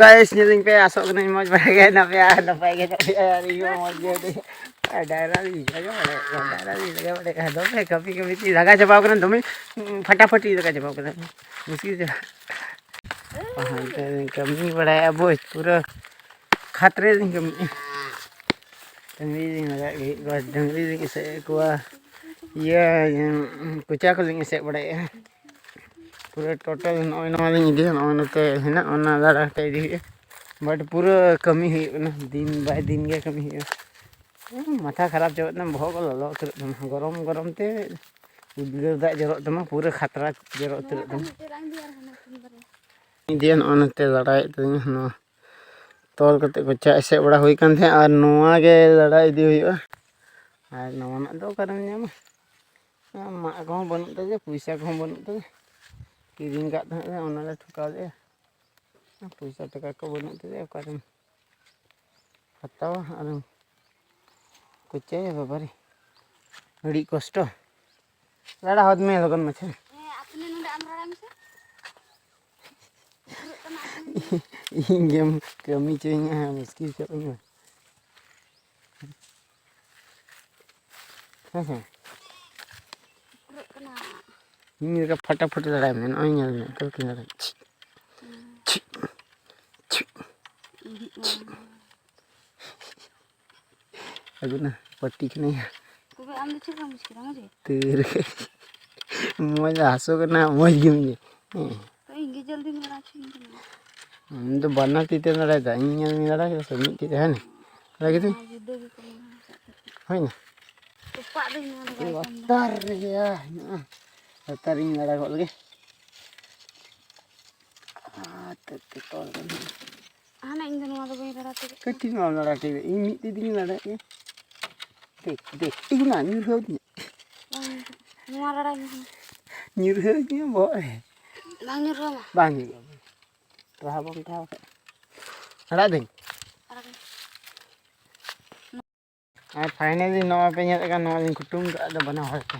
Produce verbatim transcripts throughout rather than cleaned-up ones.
ᱜᱟᱭᱮᱥ, ᱧᱮᱞᱤᱧ ᱯᱮ, ᱟᱥᱚᱜ ᱠᱟᱹᱱᱟᱹᱧ ᱢᱚᱡᱽ ᱵᱟᱲᱟ ᱜᱮ ᱦᱮᱱᱟᱜ ᱯᱮᱭᱟ, ᱟᱨ ᱱᱟᱯᱟᱭ ᱜᱮ ᱦᱮᱱᱟᱜ ᱯᱮᱭᱟ, ᱟᱨ ᱤᱧ ᱦᱚᱸ ᱢᱚᱡᱽ ᱜᱮ ᱦᱮᱱᱟᱹᱧᱟ᱾ ᱟᱨ ᱰᱟᱭᱨᱟ ᱞᱤᱧ ᱞᱟᱜᱟᱣ ᱵᱟᱲᱟᱭᱮᱫ ᱠᱚᱣᱟ, ᱰᱟᱭᱨᱟ ᱞᱤᱧ ᱞᱟᱜᱟᱣ ᱵᱟᱲᱟᱭᱮᱫ ᱠᱚᱣᱟ, ᱫᱚᱢᱮ ᱠᱟᱹᱢᱤ ᱠᱟᱹᱢᱤ ᱛᱤᱧ ᱞᱟᱸᱜᱟ ᱪᱟᱵᱟᱣ ᱠᱟᱱᱟ, ᱫᱚᱢᱮ ᱯᱷᱟᱴᱟᱯᱷᱟᱴᱤ ᱞᱟᱸᱜᱟ ᱪᱟᱵᱟᱣ ᱠᱟᱱᱟ, ᱢᱩᱥᱠᱤᱞ ᱪᱟᱵᱟ᱾ ᱦᱟᱱᱛᱮ ᱞᱤᱧ ᱠᱟᱹᱢᱤ ᱵᱟᱲᱟᱭᱟ ᱵᱚᱭ, ᱯᱩᱨᱟᱹ ᱠᱷᱟᱛ ᱨᱮ ᱞᱤᱧ ᱠᱟᱹᱢᱤᱭᱟ᱾ ᱠᱟᱹᱢᱤ ᱞᱤᱧ ᱞᱟᱜᱟᱜ ᱜᱮ, ᱵᱟᱥ ᱰᱟᱹᱝᱨᱤ ᱞᱤᱧ ᱮᱥᱮᱫ ᱠᱚᱣᱟ, ᱤᱭᱟᱹ, ᱠᱚᱪᱟ ᱠᱚᱞᱤᱧ ᱮᱥᱮᱫ ᱵᱟᱲᱟᱭᱮᱫᱼᱟ᱾ ᱯᱩᱨᱟᱹ ᱴᱳᱴᱟᱞ ᱱᱚᱜᱼᱚᱭ ᱱᱚᱣᱟ ᱞᱤᱧ ᱤᱫᱤᱭᱟ, ᱱᱚᱜᱼᱚᱭ ᱱᱚᱛᱮ ᱦᱮᱱᱟᱜ, ᱚᱱᱟ ᱞᱟᱲᱟ ᱦᱟᱴᱟ ᱤᱫᱤ ᱦᱩᱭᱩᱜᱼᱟ᱾ ᱵᱟᱴ ᱯᱩᱨᱟᱹ ᱠᱟᱹᱢᱤ ᱦᱩᱭᱩᱜ ᱠᱟᱱᱟ, ᱫᱤᱱ ᱵᱟᱭ ᱫᱤᱱ ᱜᱮ ᱠᱟᱹᱢᱤ ᱦᱩᱭᱩᱜᱼᱟ᱾ ᱦᱮᱸ, ᱢᱟᱛᱷᱟ ᱠᱷᱟᱨᱟᱯ ᱪᱟᱵᱟᱜ ᱛᱟᱢᱟ, ᱵᱚᱦᱚᱜ ᱠᱚ ᱞᱚᱞᱚ ᱩᱛᱟᱹᱨᱚᱜ ᱛᱟᱢᱟ, ᱜᱚᱨᱚᱢ ᱜᱚᱨᱚᱢ ᱛᱮ ᱩᱫᱽᱜᱟᱹᱨ ᱫᱟᱜ ᱡᱚᱨᱚᱜ ᱛᱟᱢᱟ, ᱯᱩᱨᱟᱹ ᱠᱷᱟᱛᱨᱟ ᱡᱚᱨᱚᱜ ᱩᱛᱟᱹᱨᱚᱜ ᱛᱟᱢᱟ᱾ ᱤᱫᱤᱭᱟ, ᱱᱚᱜᱼᱚᱭ ᱱᱚᱛᱮ ᱞᱟᱲᱟᱭᱮᱫ ᱛᱟᱹᱞᱤᱧᱟ, ᱱᱚᱣᱟ ᱛᱚᱞ ᱠᱟᱛᱮ ᱠᱚᱪᱟ ᱮᱥᱮᱫ ᱵᱟᱲᱟ ᱦᱩᱭ ᱠᱟᱱ ᱛᱟᱦᱮᱸᱫ, ᱟᱨ ᱱᱚᱣᱟ ᱜᱮ ᱞᱟᱲᱟ ᱤᱫᱤ ᱦᱩᱭᱩᱜᱼᱟ᱾ ᱟᱨ ᱱᱟᱣᱟᱱᱟᱜ ᱫᱚ ᱚᱠᱟᱨᱮᱢ ᱧᱟᱢᱟ? ᱢᱟᱜ ᱠᱚᱦᱚᱸ ᱵᱟᱹᱱᱩᱜ ᱛᱟᱞᱮᱭᱟ, ᱯᱚᱭᱥᱟ ᱠᱚᱦᱚᱸ ᱵᱟᱹᱱᱩᱜ ᱛᱟᱞᱮᱭᱟ᱾ ᱠᱤᱨᱤᱧ ᱠᱟᱜ ᱛᱟᱦᱮᱸᱫ ᱞᱮ, ᱚᱱᱟᱞᱮ ᱴᱷᱚᱠᱟᱣ ᱞᱮᱫᱼᱟ᱾ ᱯᱚᱭᱥᱟ ᱴᱟᱠᱟ ᱠᱚ ᱵᱟᱹᱱᱩᱜ ᱛᱟᱞᱮᱭᱟ, ᱚᱠᱟᱨᱮᱢ ᱦᱟᱛᱟᱣᱟ ᱟᱨᱮᱢ ᱠᱚᱪᱟᱭᱟ? ᱵᱟᱵᱟᱨᱮ, ᱟᱹᱰᱤ ᱠᱚᱥᱴᱚ᱾ ᱞᱟᱲᱟ ᱦᱚᱫ ᱢᱮ ᱞᱚᱜᱚᱱ ᱢᱟᱪᱷᱟ᱾ ᱦᱮᱸ, ᱟᱯᱱᱮ ᱱᱚᱰᱮ ᱟᱢ ᱨᱟᱲᱟᱭ ᱢᱮᱥᱮ᱾ ᱤᱧ ᱜᱮᱢ ᱠᱟᱹᱢᱤ ᱦᱚᱪᱚᱧᱟ, ᱢᱩᱥᱠᱤᱞ ᱦᱚᱪᱚᱜ ᱠᱟᱱᱟ᱾ ᱦᱮᱸ ᱥᱮ? ᱤᱧ ᱞᱮᱠᱟ ᱯᱷᱟᱴᱟᱯᱷᱩᱴᱤ ᱞᱟᱲᱟᱭ ᱢᱮ, ᱱᱚᱜᱼᱚᱭ ᱧᱮᱞ ᱢᱮ, ᱚᱠᱟ ᱞᱮᱠᱟᱧ ᱞᱟᱲᱟᱭ᱾ ᱪᱷᱤ, ᱪᱷᱤ, ᱪᱷᱤ, ᱪᱷᱤ᱾ ᱟᱹᱜᱩ ᱱᱟ, ᱯᱟᱹᱴᱤ ᱠᱟᱹᱱᱟᱹᱧ᱾ ᱛᱚᱵᱮ ᱟᱢ ᱫᱚ ᱪᱮᱫ ᱞᱮᱠᱟᱢ ᱵᱩᱡᱽ ᱠᱮᱫᱟ, ᱢᱚᱡᱽ ᱜᱮ? ᱛᱤ ᱨᱮᱜᱮ᱾ ᱢᱚᱡᱽ ᱦᱟᱹᱥᱩ ᱠᱟᱱᱟ, ᱢᱚᱡᱽ ᱜᱮ ᱢᱮᱱᱟᱹᱧ᱾ ᱦᱮᱸ᱾ ᱛᱚ ᱤᱧ ᱜᱮ ᱡᱚᱞᱫᱤᱢ ᱞᱟᱲᱟ ᱦᱚᱪᱚᱧ ᱠᱟᱱᱟ᱾ ᱟᱢ ᱫᱚ ᱵᱟᱱᱟᱨ ᱛᱤ ᱛᱮᱢ ᱞᱟᱲᱟᱭᱮᱫᱟ, ᱤᱧ ᱧᱮᱞ ᱢᱮ ᱞᱟᱲᱟ ᱠᱮᱫᱟ ᱥᱮ ᱢᱤᱫ ᱛᱤ ᱛᱮ, ᱦᱮᱸ? ᱞᱟᱲᱟ ᱠᱮᱫᱟᱹᱧ᱾ ᱟᱨ ᱡᱩᱫᱟᱹ ᱜᱮ ᱠᱚ ᱢᱮᱱᱟ᱾ ᱦᱩᱭᱱᱟ? ᱛᱚᱯᱟᱜ ᱫᱟᱹᱧ ᱱᱚᱣᱟ ᱫᱚ ᱵᱟᱭ ᱠᱚᱢ ᱫᱟ᱾ ᱞᱟᱛᱟᱨ ᱨᱮᱜᱮ ᱭᱟ, ᱦᱮᱱᱟᱜᱼᱟ᱾ ᱞᱟᱛᱟᱨ ᱨᱤᱧ ᱞᱟᱲᱟ ᱜᱚᱫ ᱞᱮᱜᱮ᱾ ᱟᱨ ᱛᱚ, ᱛᱚ, ᱛᱚᱞ ᱠᱟᱹᱱᱟᱹᱧ᱾ ᱦᱟᱱᱮ ᱤᱧ ᱫᱚ ᱱᱚᱣᱟ ᱫᱚ ᱵᱟᱹᱧ ᱨᱟᱲᱟ ᱛᱮᱜᱮ᱾ ᱠᱟᱹᱴᱤᱡ ᱱᱚᱣᱟᱢ ᱞᱟᱲᱟ ᱴᱷᱤᱠ ᱫᱟ, ᱤᱧ ᱢᱤᱫ ᱛᱤ ᱛᱮᱜᱤᱧ ᱞᱟᱲᱟᱭᱮᱫ ᱜᱮ᱾ ᱫᱮᱠ, ᱫᱮᱠ, ᱛᱤᱸᱜᱩᱱᱟ, ᱧᱩᱨᱦᱟᱹᱣ ᱫᱤᱧᱟ᱾ ᱵᱟᱝ, ᱱᱚᱣᱟ ᱨᱟᱲᱟᱭ ᱢᱮ ᱦᱟᱸᱜ᱾ ᱧᱩᱨᱦᱟᱹᱣ ᱫᱤᱧᱟ ᱵᱚᱦᱚᱜ ᱨᱮ᱾ ᱵᱟᱝ ᱧᱩᱨᱦᱟᱹᱣ ᱢᱟ᱾ ᱵᱟᱝ ᱧᱩᱨᱦᱟᱹᱣ᱾ ᱴᱨᱟᱦᱟ ᱵᱟᱢ ᱴᱨᱟᱦᱟ ᱠᱷᱟᱡ᱾ ᱟᱲᱟᱜ ᱫᱟᱹᱧ᱾ ᱟᱲᱟᱜ ᱢᱮ᱾ ᱟᱨ finally ᱱᱚᱣᱟ ᱯᱮ ᱧᱮᱞᱮᱫ ᱠᱟᱱ, ᱱᱚᱣᱟ ᱞᱤᱧ ᱠᱩᱴᱩᱢ ᱠᱟᱜᱼᱟ, ᱟᱫᱚ ᱵᱟᱱᱟ ᱦᱚᱲ ᱛᱮ᱾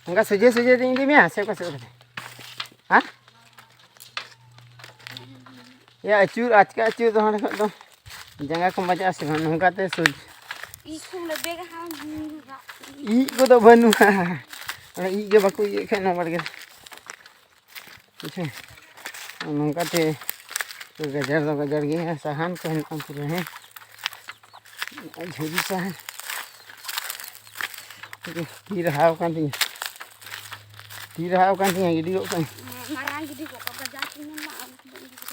ᱚᱱᱠᱟ ᱥᱚᱡᱷᱮ ᱥᱚᱡᱷᱮ ᱛᱤᱧ ᱤᱫᱤ ᱢᱮᱭᱟ ᱥᱮ ᱚᱠᱟ ᱥᱮᱫ ᱠᱟᱛᱮ? ᱦᱮᱸ? ᱭᱟ, ᱟᱹᱪᱩᱨ, ᱟᱪᱠᱟ ᱟᱹᱪᱩᱨ ᱫᱚ ᱦᱟᱸᱰᱮ ᱠᱷᱚᱱ ᱫᱚ ᱡᱟᱸᱜᱟ ᱠᱚᱢ ᱵᱟᱡᱟᱜᱼᱟ ᱥᱮ ᱵᱟᱝ? ᱱᱚᱝᱠᱟᱛᱮ ᱥᱩᱡ-, ᱤᱡ ᱠᱚ ᱞᱮᱵᱮ ᱜᱮ ᱦᱟᱸᱜ ᱧᱩᱨᱩᱜᱼᱟ᱾ ᱤᱡ ᱠᱚᱫᱚ ᱵᱟᱹᱱᱩᱜᱼᱟ᱾ ᱚᱱᱟ ᱤᱡ ᱜᱮ ᱵᱟᱠᱚ ᱤᱭᱟᱹᱜ ᱠᱷᱟᱱ ᱱᱚᱣᱟ ᱵᱟᱲᱜᱮ ᱨᱮ᱾ ᱵᱩᱡᱷᱟᱹᱣ? ᱱᱚᱝᱠᱟᱛᱮ ᱜᱟᱡᱟᱲ ᱫᱚ ᱜᱟᱡᱟᱲ ᱜᱮᱭᱟ, ᱥᱟᱦᱟᱱ ᱠᱚ ᱦᱮᱱᱟᱜᱼᱟ ᱯᱩᱨᱟᱹ, ᱦᱮᱸ᱾ ᱡᱷᱩᱨᱤ ᱥᱟᱦᱟᱱ᱾ ᱛᱤ ᱨᱟᱦᱟᱣ ᱠᱟᱱ ᱛᱤᱧᱟ, ᱛᱤ ᱨᱟᱦᱟᱣ ᱠᱟᱱ ᱛᱤᱧᱟ, ᱜᱤᱰᱤ ᱜᱚᱫ ᱠᱟᱜ ᱟᱹᱧ᱾ ᱢᱟᱨᱟᱝ ᱜᱤᱰᱤ ᱜᱚᱫ ᱠᱟᱜ ᱵᱟᱡᱟᱨ ᱠᱚ ᱢᱮᱱᱟᱜᱼᱟ, ᱩᱱᱠᱩ ᱫᱚ ᱤᱫᱤ ᱠᱚ᱾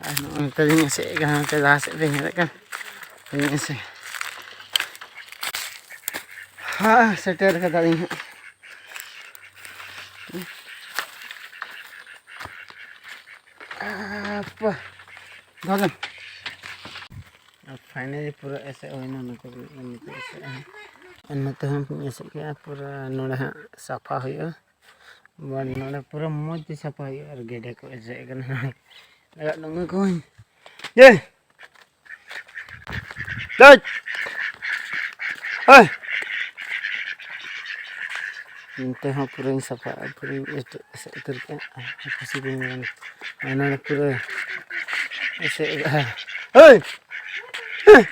ᱟᱨ ᱱᱚᱜᱼᱚᱭ ᱱᱚᱛᱮ ᱞᱤᱧ ᱮᱥᱮᱫ ᱠᱟᱱᱟ, ᱱᱚᱛᱮ ᱞᱟᱦᱟ ᱥᱮᱫ ᱞᱤᱧ ᱧᱮᱞᱮᱫ ᱠᱟᱱ᱾ ᱞᱤᱧ ᱮᱥᱮᱫ᱾ ᱦᱮᱸ, ᱥᱮᱴᱮᱨ ᱠᱟᱫᱟᱞᱤᱧ ᱦᱟᱸᱜ᱾ ᱟᱯᱟ᱾ ᱫᱚᱦᱚ ᱞᱮᱢ᱾ ᱟᱨ finally ᱯᱩᱨᱟᱹ ᱮᱥᱮᱫ ᱦᱩᱭᱱᱟ, ᱱᱚᱛᱮ ᱠᱷᱚᱱᱟᱜ ᱫᱚ ᱱᱤᱛᱚᱜ ᱮᱥᱮᱫ ᱦᱩᱭ-, ᱟᱨ ᱱᱚᱛᱮ ᱦᱚᱸ ᱮᱥᱮᱫ ᱠᱮᱜᱼᱟ᱾ ᱯᱩᱨᱟᱹ ᱱᱚᱰᱮ ᱦᱟᱸᱜ ᱥᱟᱯᱷᱟ ᱦᱩᱭᱩᱜᱼᱟ᱾ ᱵᱟᱝ, ᱱᱚᱰᱮ ᱯᱩᱨᱟᱹ ᱢᱚᱡᱽ ᱛᱮ ᱥᱟᱯᱷᱟ ᱦᱩᱭᱩᱜᱼᱟ᱾ ᱟᱨ ᱜᱮᱰᱮ ᱠᱚ ᱮᱥᱮᱫ ᱠᱟᱱᱟ ᱱᱚᱰᱮ᱾ ᱞᱟᱜᱟᱜ ᱰᱚᱸᱜᱟ ᱠᱚᱦᱚᱸ᱾ ᱮᱭ! ᱫᱮᱡ! ᱦᱳᱭ! ᱱᱚᱛᱮ ᱦᱚᱸ ᱯᱩᱨᱟᱹᱧ ᱥᱟᱯᱷᱟ, ᱯᱩᱨᱟᱹᱧ ᱮᱥᱮᱫ ᱩᱛᱟᱹᱨ ᱠᱮᱜᱼᱟ᱾ ᱠᱩᱥᱤ ᱵᱟᱹᱧ ᱢᱮᱱᱟ᱾ ᱟᱨ ᱱᱚᱰᱮ ᱯᱩᱨᱟᱹ ᱮᱥᱮᱫ ᱠᱟᱜᱼᱟ᱾ ᱦᱳᱭ! ᱦᱮᱸ!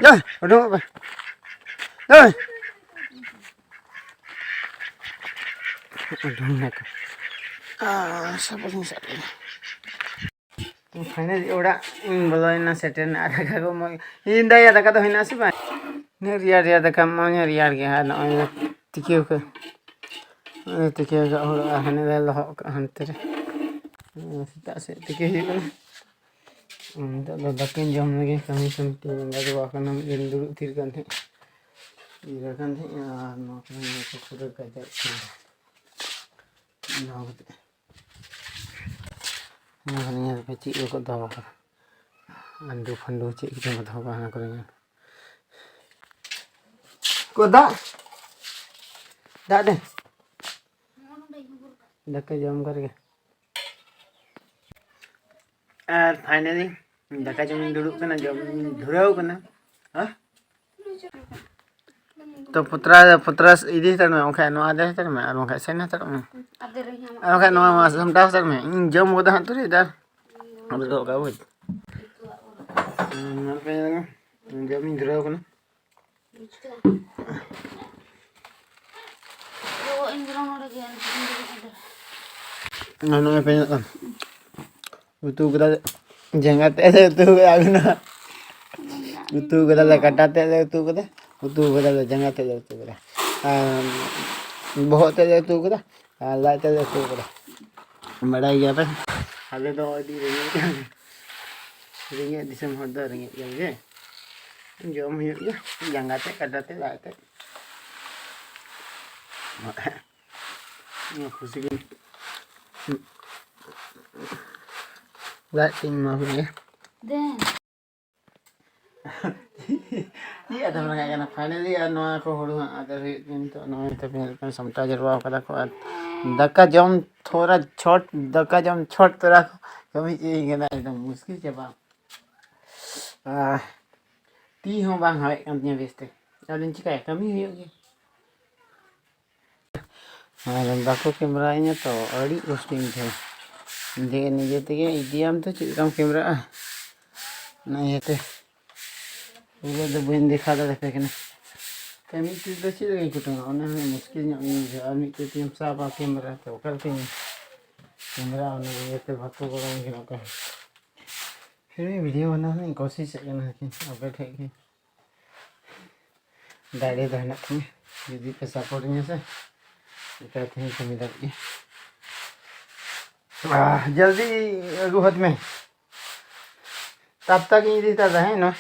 ᱡᱟ, ᱩᱰᱩᱝᱚᱜ ᱯᱮ᱾ ᱦᱳᱭ! ᱩᱰᱩᱝ ᱱᱟᱠᱚ᱾ ᱟᱨ ᱥᱟᱵᱚᱱ ᱤᱧ ᱥᱟᱵ ᱠᱮᱫᱟ᱾ Finally ᱚᱲᱟᱜ ᱤᱧ ᱵᱚᱞᱚᱭᱮᱱᱟ, ᱥᱮᱴᱮᱨ ᱮᱱᱟ᱾ ᱟᱨ ᱫᱟᱠᱟ ᱠᱚ ᱢᱚᱡᱽ, ᱤᱧ ᱫᱟᱭᱟ ᱫᱟᱠᱟ ᱫᱚ ᱦᱩᱭᱱᱟ ᱥᱮ ᱵᱟᱝ? ᱤᱱᱟᱹᱜ ᱨᱮᱭᱟᱲ ᱨᱮᱭᱟᱲ ᱫᱟᱠᱟ ᱢᱚᱡᱽ ᱨᱮᱭᱟᱲ ᱜᱮᱭᱟ᱾ ᱟᱨ ᱱᱚᱜᱼᱚᱭ ᱛᱤᱠᱤ ᱠᱟᱜ, ᱱᱚᱜᱼᱚᱭ ᱛᱤᱠᱤ ᱠᱟᱜ ᱦᱩᱲᱩ ᱟᱨ ᱦᱟᱱᱮ ᱞᱮ ᱞᱚᱦᱚᱫ ᱠᱟᱜᱼᱟ ᱦᱟᱱᱛᱮ ᱨᱮ᱾ ᱥᱮᱛᱟᱜ ᱥᱮᱫ ᱛᱤᱠᱤ ᱦᱩᱭᱩᱜ ᱠᱟᱱᱟ᱾ ᱱᱤᱛᱚᱜ ᱫᱚ ᱫᱟᱠᱟᱧ ᱡᱚᱢ ᱞᱮᱜᱮ, ᱠᱟᱹᱢᱤ ᱠᱟᱹᱢᱤ ᱛᱮᱧ ᱞᱟᱸᱜᱟ ᱪᱟᱵᱟᱜ ᱠᱟᱱᱟ᱾ ᱢᱤᱫ ᱫᱤᱱ ᱫᱩᱲᱩᱵ ᱛᱷᱤᱨ ᱠᱟᱱ ᱛᱟᱦᱮᱸᱫ, ᱤᱭᱟᱹ ᱠᱟᱱ ᱛᱟᱦᱮᱸᱫ, ᱟᱨ ᱱᱚᱣᱟ ᱠᱚᱨᱮ ᱱᱚᱣᱟ ᱠᱚ ᱯᱩᱨᱟᱹ ᱜᱟᱡᱟᱲ ᱠᱟᱱᱟ᱾ ᱱᱚᱣᱟ ᱠᱟᱛᱮ ᱱᱚᱣᱟ ᱠᱚᱨᱮ ᱧᱮᱞ ᱯᱮ ᱪᱮᱫ ᱠᱚᱠᱚ ᱫᱚᱦᱚ ᱠᱟᱫᱟ, ᱟᱹᱞᱩ ᱯᱷᱟᱹᱞᱩ ᱪᱮᱫ ᱠᱚᱪᱚᱝ ᱠᱚ ᱫᱚᱦᱚ ᱠᱟᱜᱼᱟ ᱦᱟᱱᱟ ᱠᱚᱨᱮ ᱧᱮᱞ᱾ ᱠᱚ ᱫᱟᱜ, ᱫᱟᱜ ᱫᱮ᱾ ᱫᱟᱠᱟ ᱡᱚᱢ ᱠᱟᱛᱮ ᱜᱮ᱾ ᱟᱨ finally ᱫᱟᱠᱟ ᱡᱚᱢᱤᱧ ᱫᱩᱲᱩᱵ ᱠᱟᱱᱟ, ᱡᱚᱢ ᱫᱷᱩᱨᱟᱹᱣ ᱠᱟᱱᱟ᱾ ᱦᱮᱸ? ᱛᱚ ᱯᱚᱛᱨᱟ, ᱯᱚᱛᱨᱟ ᱤᱫᱤ ᱦᱟᱛᱟᱲ ᱢᱮ, ᱵᱟᱝᱠᱷᱟᱡ ᱱᱚᱣᱟ ᱤᱫᱤ ᱦᱟᱛᱟᱲ ᱢᱮ, ᱟᱨ ᱵᱟᱝᱠᱷᱟᱡ ᱥᱮᱱ ᱦᱟᱛᱟᱲᱚᱜ ᱢᱮ, ᱟᱨ ᱵᱟᱝᱠᱷᱟᱡ ᱱᱚᱣᱟ ᱢᱟ ᱥᱟᱢᱴᱟᱣ ᱦᱟᱛᱟᱲ ᱢᱮ᱾ ᱤᱧ ᱡᱚᱢ ᱜᱚᱫᱟ ᱦᱟᱸᱜ ᱛᱩᱨᱤ ᱫᱟ᱾ ᱟᱫᱚ ᱫᱚᱦᱚ ᱠᱟᱜᱼᱟ ᱵᱩᱡᱽ᱾ ᱦᱩᱸ, ᱱᱚᱣᱟ ᱯᱮ ᱡᱚᱢᱤᱧ ᱫᱷᱩᱨᱟᱹᱣ ᱠᱟᱱᱟ᱾ ᱱᱚᱜᱼᱚᱭ ᱯᱮ ᱧᱮᱞᱚᱜ ᱠᱟᱱ᱾ ᱩᱛᱩ ᱠᱟᱫᱟ ᱞᱮ, ᱡᱟᱸᱜᱟ ᱛᱮᱫ ᱞᱮ ᱩᱛᱩ ᱠᱟᱫᱟ, ᱟᱹᱜᱩ ᱱᱟ᱾ ᱩᱛᱩ ᱠᱟᱫᱟ ᱞᱮ, ᱠᱟᱴᱟ ᱛᱮᱫ ᱞᱮ ᱩᱛᱩ ᱠᱟᱫᱟ, ᱩᱛᱩ ᱠᱟᱫᱟ ᱞᱮ, ᱡᱟᱸᱜᱟ ᱛᱮᱫ ᱞᱮ ᱩᱛᱩ ᱠᱟᱫᱟ, ᱟᱨ ᱵᱚᱦᱚᱜ ᱛᱮᱫ ᱞᱮ ᱩᱛᱩ ᱠᱟᱫᱟ, ᱟᱨ ᱞᱟᱡ ᱛᱮᱫ ᱞᱮ ᱩᱛᱩ ᱠᱟᱫᱟ᱾ ᱵᱟᱲᱟᱭ ᱜᱮᱭᱟ ᱯᱮ, ᱟᱞᱮ ᱫᱚ ᱟᱹᱰᱤ ᱨᱮᱸᱜᱮᱡ, ᱨᱮᱸᱜᱮᱡ ᱫᱤᱥᱚᱢ ᱦᱚᱲ ᱫᱚ ᱨᱮᱸᱜᱮᱡ ᱜᱮᱭᱟ ᱡᱮ᱾ ᱡᱚᱢ ᱦᱩᱭᱩᱜ ᱜᱮᱭᱟ, ᱡᱟᱸᱜᱟ ᱛᱮᱫ, ᱠᱟᱴᱟ ᱛᱮᱫ, ᱞᱟᱡ ᱛᱮᱫ᱾ ᱠᱷᱩᱥᱤ ᱜᱮ᱾ ᱞᱟᱡ ᱛᱤᱧ ᱮᱢᱟ ᱠᱚ ᱜᱮᱭᱟ᱾ ᱫᱮ᱾ ᱪᱮᱫ ᱟᱫᱚᱢ ᱨᱟᱸᱜᱟᱜ ᱠᱟᱱᱟ? Finally, ᱟᱨ ᱱᱚᱣᱟ ᱠᱚ ᱦᱩᱲᱩ ᱦᱟᱸᱜ ᱟᱫᱮᱨ ᱦᱩᱭᱩᱜ ᱛᱤᱧ ᱱᱤᱛᱚᱜ᱾ ᱱᱚᱜᱼᱚᱭ ᱛᱟᱯᱮ ᱧᱮᱞᱚᱜ ᱠᱟᱱᱟ, ᱥᱟᱢᱴᱟᱣ ᱡᱟᱨᱣᱟ ᱠᱟᱫᱟ ᱠᱚ᱾ ᱟᱨ ᱫᱟᱠᱟ ᱡᱚᱢ ᱛᱷᱚᱲᱟ ᱪᱷᱚᱴ, ᱫᱟᱠᱟ ᱡᱚᱢ ᱪᱷᱚᱴ ᱛᱚᱨᱟ ᱠᱚ ᱠᱟᱹᱢᱤ ᱪᱮᱫ ᱤᱧ ᱠᱟᱱᱟ, ᱮᱠᱫᱚᱢ ᱢᱩᱥᱠᱤᱞ ᱪᱟᱵᱟ᱾ ᱟᱨ ᱛᱤ ᱦᱚᱸ ᱵᱟᱝ ᱦᱟᱣᱮᱫ ᱠᱟᱱ ᱛᱤᱧᱟᱹ ᱵᱮᱥᱛᱮ᱾ ᱟᱫᱚᱧ ᱪᱤᱠᱟᱹᱭᱟ, ᱠᱟᱹᱢᱤ ᱦᱩᱭᱩᱜ ᱜᱮᱭᱟ᱾ ᱟᱨ ᱵᱟᱠᱚ ᱠᱮᱢᱨᱟᱭᱤᱧᱟ ᱛᱚ, ᱟᱹᱰᱤ ᱠᱚᱥᱴᱚᱧ ᱵᱩᱡᱷᱟᱹᱣᱟ᱾ ᱡᱮ ᱱᱤᱡᱮ ᱛᱮᱜᱮ ᱤᱫᱤᱭᱟᱢ ᱛᱚ ᱪᱮᱫ ᱞᱮᱠᱟᱢ ᱠᱮᱢᱨᱟᱜᱼᱟ, ᱚᱱᱟ ᱤᱭᱟᱹᱛᱮ ᱯᱩᱨᱟᱹ ᱫᱚ ᱵᱟᱹᱧ ᱫᱮᱠᱷᱟᱣ ᱫᱟᱲᱮᱭᱟᱯᱮ ᱠᱟᱱᱟ᱾ ᱛᱚ ᱢᱤᱫ ᱛᱤ ᱫᱚ ᱪᱮᱫ ᱞᱟᱹᱜᱤᱫ ᱠᱩᱴᱟᱹᱢᱟ, ᱚᱱᱟ ᱦᱚᱸ ᱢᱩᱥᱠᱤᱞ ᱧᱚᱜ ᱤᱧ ᱵᱩᱡᱷᱟᱹᱣᱟ᱾ ᱟᱨ ᱢᱤᱫ ᱛᱤ ᱛᱮᱢ ᱥᱟᱵᱟ ᱠᱮᱢᱨᱟ, ᱛᱚ ᱚᱠᱟ ᱞᱮᱠᱟᱧ ᱠᱮᱢᱨᱟ, ᱚᱱᱟ ᱤᱭᱟᱹᱛᱮ ᱵᱟᱠᱚ ᱜᱚᱲᱚᱧ ᱠᱟᱱᱟ ᱚᱠᱚᱭ ᱦᱚᱸ᱾ ᱯᱷᱤᱨ ᱵᱷᱤᱰᱤᱭᱳ ᱵᱮᱱᱟᱣ ᱨᱮᱱᱟᱜ ᱤᱧ ᱠᱳᱥᱤᱥᱮᱫ ᱠᱟᱱᱟ ᱟᱨᱠᱤ, ᱟᱯᱮ ᱴᱷᱮᱱ ᱜᱮ᱾ ᱫᱟᱲᱮ ᱫᱚ ᱦᱮᱱᱟᱜ ᱛᱤᱧᱟᱹ, ᱡᱩᱫᱤ ᱯᱮ ᱥᱟᱯᱳᱨᱴ ᱤᱧᱟ ᱥᱮ, ᱮᱠᱟᱭ ᱛᱮᱦᱚᱸᱧ ᱠᱟᱹᱢᱤ ᱫᱟᱲᱮᱭᱟᱜ ᱜᱮᱭᱟ᱾ ᱟᱦ, ᱡᱚᱞᱫᱤ ᱟᱹᱜᱩ ᱦᱚᱫ ᱢᱮ, ᱛᱟᱵ ᱛᱟᱠ ᱤᱧ ᱤᱫᱤ ᱛᱟᱨᱟ ᱦᱮᱸ ᱱᱚᱣᱟ᱾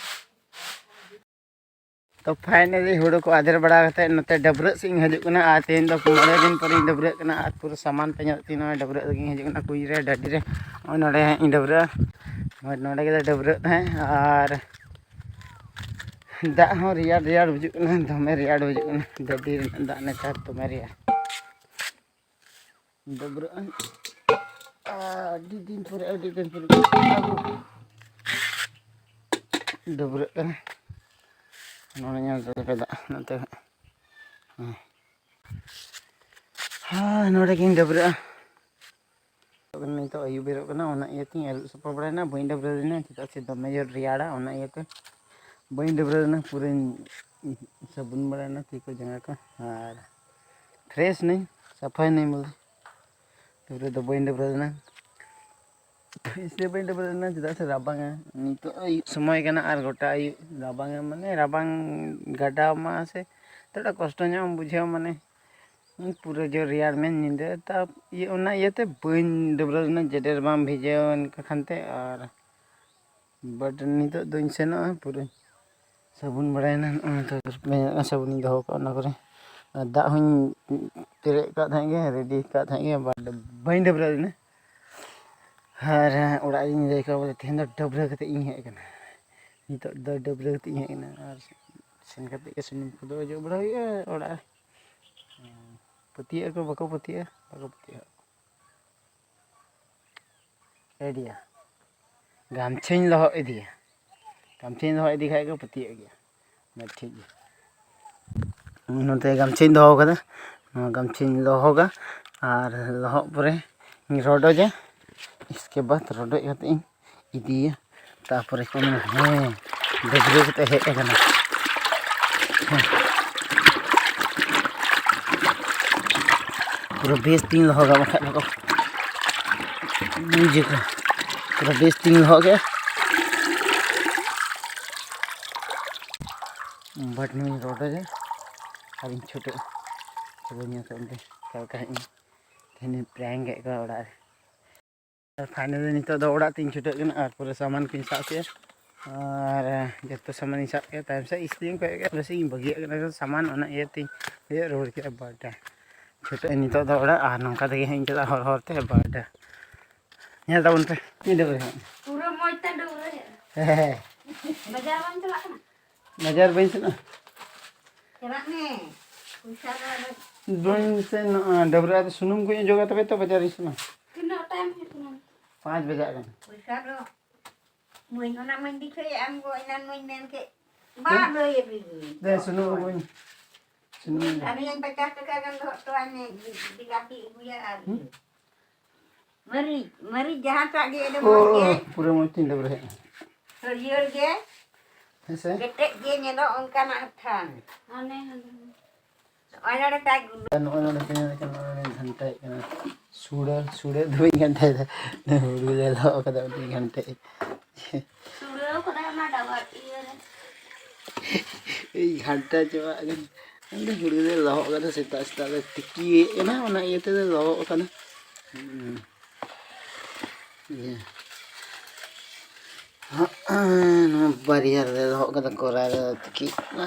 ᱛᱚ finally ᱦᱩᱲᱩ ᱠᱚ ᱟᱫᱮᱨ ᱵᱟᱲᱟ ᱠᱟᱛᱮᱫ ᱱᱚᱛᱮ ᱰᱟᱹᱵᱽᱨᱟᱹᱜ ᱥᱮᱫ ᱤᱧ ᱦᱤᱡᱩᱜ ᱠᱟᱱᱟ᱾ ᱟᱨ ᱛᱮᱦᱮᱧ ᱫᱚ ᱢᱚᱬᱮ ᱫᱤᱱ ᱯᱚᱨᱮᱧ ᱰᱟᱹᱵᱽᱨᱟᱹᱜ ᱠᱟᱱᱟ᱾ ᱟᱨ ᱯᱩᱨᱟᱹ ᱥᱟᱢᱟᱱ ᱯᱮ ᱧᱮᱞ ᱛᱤᱧ ᱱᱚᱜᱼᱚᱭ ᱰᱟᱹᱵᱽᱨᱟᱹᱜ ᱞᱟᱹᱜᱤᱫ ᱤᱧ ᱦᱤᱡᱩᱜ ᱠᱟᱱᱟ, ᱠᱩᱧ ᱨᱮ, ᱰᱟᱹᱰᱤ ᱨᱮ, ᱱᱚᱜᱼᱚᱭ ᱱᱚᱰᱮ ᱦᱟᱸᱜ ᱤᱧ ᱰᱟᱹᱵᱽᱨᱟᱹᱜᱼᱟ᱾ ᱦᱳᱭ, ᱱᱚᱰᱮ ᱜᱮᱞᱮ ᱰᱟᱹᱵᱽᱨᱟᱹᱜ ᱛᱟᱦᱮᱸᱫ᱾ ᱟᱨ ᱫᱟᱜ ᱦᱚᱸ ᱨᱮᱭᱟᱲ ᱨᱮᱭᱟᱲ ᱵᱩᱡᱩᱜ ᱠᱟᱱᱟ, ᱫᱚᱢᱮ ᱨᱮᱭᱟᱲ ᱵᱩᱡᱩᱜ ᱠᱟᱱᱟ᱾ ᱰᱟᱹᱰᱤ ᱨᱮᱱᱟᱜ ᱫᱟᱜ ᱱᱮᱛᱟᱨ ᱫᱚᱢᱮ ᱨᱮᱭᱟᱲ᱾ ᱰᱟᱹᱵᱽᱨᱟᱹᱜ ᱟᱹᱧ᱾ ᱟᱹᱰᱤ ᱫᱤᱱ ᱯᱚᱨᱮ, ᱟᱹᱰᱤ ᱫᱤᱱ ᱯᱚᱨᱮ ᱰᱟᱹᱵᱽᱨᱟᱹᱜ ᱠᱟᱱᱟ᱾ ᱱᱚᱰᱮ ᱧᱮᱞ ᱛᱟᱯᱮ ᱫᱟᱜ ᱱᱚᱛᱮ᱾ ᱦᱮᱸ, ᱱᱚᱰᱮ ᱜᱤᱧ ᱰᱟᱹᱵᱽᱨᱟᱹᱜᱼᱟ᱾ ᱱᱤᱛᱚᱜ ᱟᱹᱭᱩᱵ ᱵᱮᱨᱚᱜ ᱠᱟᱱᱟ, ᱚᱱᱟ ᱤᱭᱟᱹᱛᱮᱧ ᱟᱹᱨᱩᱵ ᱥᱟᱯᱷᱟ ᱵᱟᱲᱟᱭᱮᱱᱟ, ᱵᱟᱹᱧ ᱰᱟᱹᱵᱽᱨᱟᱹ ᱞᱮᱱᱟ, ᱪᱮᱫᱟᱜ ᱥᱮ ᱫᱚᱢᱮ ᱡᱳᱨ ᱨᱮᱭᱟᱲᱟ, ᱚᱱᱟ ᱤᱭᱟᱹᱛᱮ ᱵᱟᱹᱧ ᱰᱟᱹᱵᱽᱨᱟᱹ ᱞᱮᱱᱟ᱾ ᱯᱩᱨᱟᱹᱧ ᱥᱟᱵᱚᱱ ᱵᱟᱲᱟᱭᱮᱱᱟ ᱛᱤ ᱠᱚ ᱡᱟᱸᱜᱟ ᱠᱚ, ᱟᱨ ᱯᱷᱨᱮᱥ ᱱᱟᱹᱧ, ᱥᱟᱯᱷᱟᱭᱮᱱᱟᱹᱧ ᱵᱚᱞᱮ᱾ ᱰᱟᱹᱵᱽᱨᱟᱹ ᱫᱚ ᱵᱟᱹᱧ ᱰᱟᱹᱵᱽᱨᱟᱹ ᱞᱮᱱᱟ, ᱤᱥᱞᱤᱭᱮ ᱵᱟᱹᱧ ᱰᱟᱹᱵᱽᱨᱟᱹ ᱞᱮᱱᱟ, ᱪᱮᱫᱟᱜ ᱥᱮ ᱨᱟᱵᱟᱝᱟ᱾ ᱱᱤᱛᱚᱜ ᱟᱹᱭᱩᱵ ᱥᱚᱢᱚᱭ ᱠᱟᱱᱟ ᱟᱨ ᱜᱚᱴᱟ ᱟᱹᱭᱩᱵ ᱨᱟᱵᱟᱝᱟ, ᱢᱟᱱᱮ ᱨᱟᱵᱟᱝ ᱜᱟᱰᱟ ᱢᱟ ᱥᱮ ᱛᱷᱚᱲᱟ ᱠᱚᱥᱴᱚ ᱧᱚᱜ ᱮᱢ ᱵᱩᱡᱷᱟᱹᱣᱟ, ᱢᱟᱱᱮ ᱯᱩᱨᱟᱹ ᱡᱳᱨ ᱨᱮᱭᱟᱲ ᱢᱮ ᱧᱤᱫᱟᱹ, ᱛᱟ ᱤᱭᱟᱹ, ᱚᱱᱟ ᱤᱭᱟᱹᱛᱮ ᱵᱟᱹᱧ ᱰᱟᱹᱵᱽᱨᱟᱹ ᱞᱮᱱᱟ, ᱡᱮᱰᱮᱨ ᱵᱟᱝ ᱵᱷᱤᱡᱟᱹᱣ ᱮᱱ ᱠᱷᱟᱱ ᱛᱮ᱾ ᱟᱨ but ᱱᱤᱛᱚᱜ ᱫᱚᱧ ᱥᱮᱱᱚᱜᱼᱟ, ᱯᱩᱨᱟᱹᱧ ᱥᱟᱵᱚᱱ ᱵᱟᱲᱟᱭᱮᱱᱟ᱾ ᱱᱚᱜᱼᱚᱭ ᱛᱚ ᱥᱟᱵᱚᱱᱤᱧ ᱫᱚᱦᱚ ᱠᱟᱜᱼᱟ ᱚᱱᱟ ᱠᱚᱨᱮ᱾ ᱟᱨ ᱫᱟᱜ ᱦᱚᱸᱧ ᱯᱮᱨᱮᱡ ᱠᱟᱜ ᱛᱟᱦᱮᱸᱫ ᱜᱮ, ᱨᱮᱰᱤ ᱠᱟᱜ ᱛᱟᱦᱮᱸᱫ ᱜᱮ, but ᱵᱟᱹᱧ ᱰᱟᱹᱵᱽᱨᱟᱹ ᱞᱮᱱᱟ᱾ ᱟᱨ ᱚᱲᱟᱜ ᱨᱤᱧ ᱞᱟᱹᱭ ᱠᱚᱣᱟ ᱵᱚᱞᱮ ᱛᱮᱦᱮᱧ ᱫᱚ ᱰᱟᱹᱵᱽᱨᱟᱹ ᱠᱟᱛᱮ ᱤᱧ ᱦᱮᱡ ᱟᱠᱟᱱᱟ, ᱱᱤᱛᱚᱜ ᱫᱚ ᱰᱟᱹᱵᱽᱨᱟᱹ ᱠᱟᱛᱮ ᱤᱧ ᱦᱮᱡ ᱟᱠᱟᱱᱟ᱾ ᱟᱨ ᱥᱮᱱ ᱠᱟᱛᱮ ᱜᱮ ᱥᱩᱱᱩᱢ ᱠᱚᱫᱚ ᱚᱡᱚᱜ ᱵᱟᱲᱟ ᱦᱩᱭᱩᱜᱼᱟ ᱚᱲᱟᱜ ᱨᱮ᱾ ᱯᱟᱹᱛᱭᱟᱹᱜ ᱟᱠᱚ ᱵᱟᱠᱚ ᱯᱟᱹᱛᱭᱟᱹᱜᱼᱟ, ᱵᱟᱠᱚ ᱯᱟᱹᱛᱭᱟᱹᱜᱼᱟ᱾ ᱨᱮᱰᱤᱭᱟ, ᱜᱟᱢᱪᱷᱟᱧ ᱞᱚᱦᱚᱫ ᱤᱫᱤᱭᱟ, ᱜᱟᱢᱪᱷᱟᱧ ᱞᱚᱦᱚᱫ ᱤᱫᱤ ᱠᱷᱟᱡ ᱠᱚ ᱯᱟᱹᱛᱭᱟᱹᱜ ᱜᱮᱭᱟ᱾ ᱢᱟ ᱴᱷᱤᱠ ᱜᱮᱭᱟ, ᱱᱚᱛᱮ ᱜᱟᱢᱪᱷᱟᱧ ᱫᱚᱦᱚ ᱠᱟᱫᱟ, ᱱᱚᱣᱟ ᱜᱟᱢᱪᱷᱟᱧ ᱞᱚᱦᱚᱫᱟ ᱟᱨ ᱞᱚᱦᱚᱫ ᱯᱚᱨᱮ ᱤᱧ ᱨᱚᱰᱚᱡᱟ᱾ ᱤᱥᱠᱮ ᱵᱟᱫ ᱨᱚᱰᱚᱡ ᱠᱟᱛᱮ ᱤᱧ ᱤᱫᱤᱭᱟ᱾ ᱛᱟᱯᱚᱨᱮ ᱠᱚ ᱢᱮᱱᱟ, ᱦᱮᱸ, ᱰᱟᱹᱵᱽᱨᱟᱹ ᱠᱟᱛᱮ ᱦᱮᱡ ᱟᱠᱟᱱᱟ᱾ ᱦᱮᱸ᱾ ᱯᱩᱨᱟᱹ ᱵᱮᱥ ᱛᱤᱧ ᱞᱚᱦᱚᱫᱟ, ᱵᱟᱠᱷᱟᱡ ᱵᱟᱠᱚ ᱵᱩᱡᱽ ᱟᱠᱚ᱾ ᱯᱩᱨᱟᱹ ᱵᱮᱥ ᱛᱤᱧ ᱞᱚᱦᱚᱫ ᱠᱮᱫᱟ᱾ ᱵᱟᱴᱱᱤᱧ ᱨᱚᱰᱚᱡᱟ ᱟᱨᱤᱧ ᱪᱷᱩᱴᱟᱹᱜᱼᱟ᱾ ᱪᱚᱞᱚ ᱧᱮᱞ ᱛᱟᱵᱚᱱ ᱯᱮ ᱚᱠᱟ ᱞᱮᱠᱟ ᱦᱮᱡ ᱮᱱᱟ᱾ ᱛᱮᱦᱮᱧ ᱯᱨᱮᱝᱠ ᱮᱫ ᱠᱚᱣᱟ ᱚᱲᱟᱜ ᱨᱮ᱾ ᱟᱨ finally ᱱᱤᱛᱚᱜ ᱫᱚ ᱚᱲᱟᱜ ᱛᱤᱧ ᱪᱷᱩᱴᱟᱹᱜ ᱠᱟᱱᱟ ᱟᱨ ᱯᱩᱨᱟᱹ ᱥᱟᱢᱟᱱ ᱠᱚᱧ ᱥᱟᱵ ᱠᱮᱫᱼᱟ᱾ ᱟᱨ ᱡᱚᱛᱚ ᱥᱟᱢᱟᱱᱤᱧ ᱥᱟᱵ ᱠᱮᱫᱼᱟ, ᱛᱟᱭᱚᱢ ᱥᱮᱫ ᱤᱥᱛᱨᱤᱧ ᱠᱚᱭᱚᱜ ᱠᱮᱫᱼᱟ, ᱯᱟᱥᱮᱡ ᱤᱧ ᱵᱟᱹᱜᱤᱭᱟᱜ ᱠᱟᱱᱟ ᱥᱟᱢᱟᱱ, ᱚᱱᱟ ᱤᱭᱟᱹᱛᱮᱧ ᱠᱚᱭᱚᱜ ᱨᱩᱣᱟᱹᱲ ᱠᱮᱫᱼᱟ ᱵᱟᱨᱰᱟ᱾ ᱪᱷᱩᱴᱟᱹᱜ ᱟᱹᱧ ᱱᱤᱛᱚᱜ ᱫᱚ ᱚᱲᱟᱜ, ᱟᱨ ᱱᱚᱝᱠᱟ ᱛᱮᱜᱮ ᱦᱟᱸᱜ ᱤᱧ ᱪᱟᱞᱟᱜᱼᱟ ᱦᱚᱨ ᱦᱚᱨ ᱛᱮ ᱵᱟᱨᱰᱟ᱾ ᱧᱮᱞ ᱛᱟᱵᱚᱱ ᱯᱮ, ᱤᱧ ᱰᱟᱹᱵᱽᱨᱟᱹ ᱦᱟᱸᱜ᱾ ᱯᱩᱨᱟᱹ ᱢᱚᱡᱽ ᱛᱮ ᱰᱟᱹᱵᱽᱨᱟᱹ ᱦᱩᱭᱩᱜᱼᱟ᱾ ᱦᱮᱸ, ᱦᱮᱸ᱾ ᱵᱟᱡᱟᱨ ᱵᱟᱢ ᱪᱟᱞᱟᱜ ᱠᱟᱱᱟ? ᱵᱟᱡᱟᱨ ᱵᱟᱹᱧ ᱥᱮᱱᱚᱜᱼᱟ᱾ ᱪᱟᱞᱟᱜ ᱢᱮ᱾ ᱯᱚᱭᱥᱟ ᱫᱚ ᱟᱫᱚ ᱵᱟᱹᱧ ᱥᱮᱱᱚᱜᱼᱟ᱾ ᱰᱟᱹᱵᱽᱨᱟᱹ ᱟᱫᱚ ᱥᱩᱱᱩᱢ ᱠᱚᱧ ᱚᱡᱚᱜᱟ, ᱛᱚᱵᱮ ᱛᱚ ᱵᱟᱡᱟᱨᱤᱧ ᱥᱮᱱᱚᱜᱼᱟ᱾ ᱛᱤᱱᱟᱹᱜ time ᱦᱩᱭᱩᱜ ᱠᱟᱱᱟ? ᱯᱟᱸᱪ ᱵᱟᱡᱟᱜ ᱠᱟᱱᱟ᱾ ᱯᱚᱭᱥᱟ ᱫᱚ ᱢᱟᱹᱧ, ᱚᱱᱟ ᱢᱟᱹᱧ ᱫᱤᱥᱟᱹᱭᱮᱫ ᱟᱢ ᱜᱚ, ᱮᱱᱟᱱ ᱢᱟᱹᱧ ᱢᱮᱱ ᱠᱮᱫ, ᱵᱟ ᱦᱮᱸ? ᱞᱟᱹᱭ ᱟᱹᱫᱤᱧ᱾ ᱫᱮ, ᱥᱩᱱᱩᱢ ᱟᱹᱜᱩᱧ᱾ ᱟᱨ ᱤᱧ ᱯᱚᱪᱟᱥ ᱴᱟᱠᱟ ᱜᱟᱱ ᱫᱚᱦᱚ ᱦᱚᱴᱚ ᱟᱹᱧ ᱢᱮ, ᱵᱤᱞᱟᱹᱛᱤ ᱟᱹᱜᱩᱭᱟ ᱟᱨ ᱢᱟᱹᱨᱤᱪ, ᱢᱟᱹᱨᱤᱪ ᱡᱟᱦᱟᱸᱴᱟᱜ ᱜᱮ ᱟᱹᱰᱤ ᱢᱚᱡᱽ ᱜᱮ, ᱯᱩᱨᱟᱹ ᱢᱚᱡᱽ ᱛᱤᱧ ᱰᱟᱹᱵᱽᱨᱟᱹ ᱦᱮᱡ ᱮᱱᱟ᱾ ᱦᱟᱹᱨᱭᱟᱹᱲ ᱜᱮ, ᱦᱮᱸ ᱥᱮ? ᱠᱮᱴᱮᱡ ᱜᱮ ᱧᱮᱞᱚᱜ ᱚᱱᱠᱟᱱᱟᱜ ᱛᱷᱟᱱ᱾ ᱦᱟᱱᱮ, ᱦᱟᱱᱮ᱾ ᱱᱚᱜᱼᱚᱭ ᱱᱚᱰᱮ ᱛᱟᱭ ᱜᱩᱰᱩ᱾ ᱱᱚᱜᱼᱚᱭ ᱱᱚᱰᱮ ᱛᱤᱱᱟᱹᱜ ᱞᱮᱠᱟᱱ ᱱᱚᱜᱼᱚᱭ ᱱᱚᱰᱮ ᱜᱷᱟᱱᱴᱟᱭᱮᱫ ᱠᱟᱱᱟ᱾ ᱥᱩᱲᱟᱹ, ᱥᱩᱲᱟᱹ ᱫᱚ ᱵᱟᱹᱧ ᱜᱷᱟᱱᱴᱟᱭᱮᱫᱟ᱾ ᱦᱩᱲᱩ ᱞᱮ ᱞᱚᱦᱚᱫ ᱠᱟᱫᱟ, ᱩᱱᱤ ᱜᱷᱟᱱᱴᱟᱭᱮᱫ᱾ ᱥᱩᱲᱟᱹ ᱠᱟᱫᱟ ᱚᱱᱟ ᱰᱟᱵᱟᱨ ᱤᱭᱟᱹ ᱨᱮ᱾ ᱤᱧ ᱜᱷᱟᱱᱴᱟ ᱪᱟᱵᱟᱜ ᱠᱟᱱᱟ᱾ ᱚᱸᱰᱮ ᱦᱩᱲᱩ ᱞᱮ ᱞᱚᱦᱚᱫ ᱠᱟᱫᱟ, ᱥᱮᱛᱟᱜ ᱥᱮᱛᱟᱜ ᱞᱮ ᱛᱤᱠᱤᱭᱮᱫ ᱠᱟᱱᱟ, ᱚᱱᱟ ᱤᱭᱟᱹ ᱛᱮᱞᱮ ᱞᱚᱦᱚᱫ ᱠᱟᱱᱟ᱾ ᱦᱩᱸ᱾ ᱤᱭᱟᱹ᱾ ᱦᱚᱸᱜᱼᱚᱭ ᱱᱚᱣᱟ ᱵᱟᱨᱭᱟ ᱨᱮ ᱫᱚᱦᱚ ᱠᱟᱫᱟ, ᱠᱚᱨᱟᱭ ᱨᱮ ᱛᱤᱠᱤᱜ ᱠᱟᱱᱟ᱾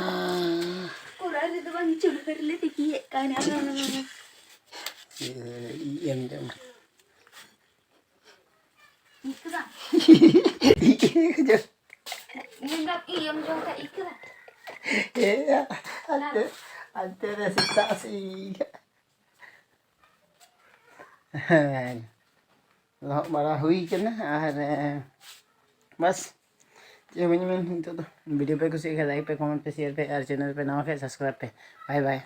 ᱠᱚᱨᱟᱭ ᱨᱮᱫᱚ ᱵᱟᱝ, ᱪᱩᱞᱦᱟᱹ ᱨᱮᱞᱮ ᱛᱤᱠᱤᱭᱮᱫ ᱠᱟᱱᱟ᱾ ᱤᱭᱟᱹ, ᱤᱭᱟᱹ, ᱤᱭᱟᱹ᱾ ᱤᱭᱟᱹ ᱠᱟᱫᱟ? ᱤᱭᱟᱹ ᱠᱟᱫᱟ? ᱤᱭᱟᱹ ᱠᱟᱫᱟ? ᱤᱭᱟᱹ ᱠᱟᱫᱟ? ᱮᱭᱟ, ᱟᱱᱛᱮ, ᱟᱱᱛᱮ ᱨᱮ ᱥᱮᱛᱟᱜ ᱥᱮ ᱤᱭᱟᱹ᱾ ᱦᱮᱸ, ᱞᱚᱦᱚᱫ ᱵᱟᱲᱟ ᱦᱩᱭ ᱠᱟᱱᱟ᱾ ᱟᱨ, ᱮ, ᱵᱟᱥ, ᱪᱮᱫ ᱦᱚᱸ ᱵᱟᱹᱧ ᱢᱮᱱ ᱱᱤᱛᱚᱜ ᱫᱚ᱾ ᱵᱷᱤᱰᱤᱭᱳ ᱯᱮ ᱠᱩᱥᱤᱭᱟᱜ ᱠᱷᱟᱱ ᱞᱟᱭᱤᱠ ᱯᱮ, ᱠᱚᱢᱮᱱᱴ ᱯᱮ, ᱥᱮᱭᱟᱨ ᱯᱮ, ᱟᱨ ᱪᱮᱱᱮᱞ ᱯᱮ ᱱᱟᱣᱟ ᱠᱷᱟᱱ ᱥᱟᱵᱥᱠᱨᱟᱭᱤᱵᱽ ᱯᱮ᱾ ᱵᱟᱭ ᱵᱟᱭ᱾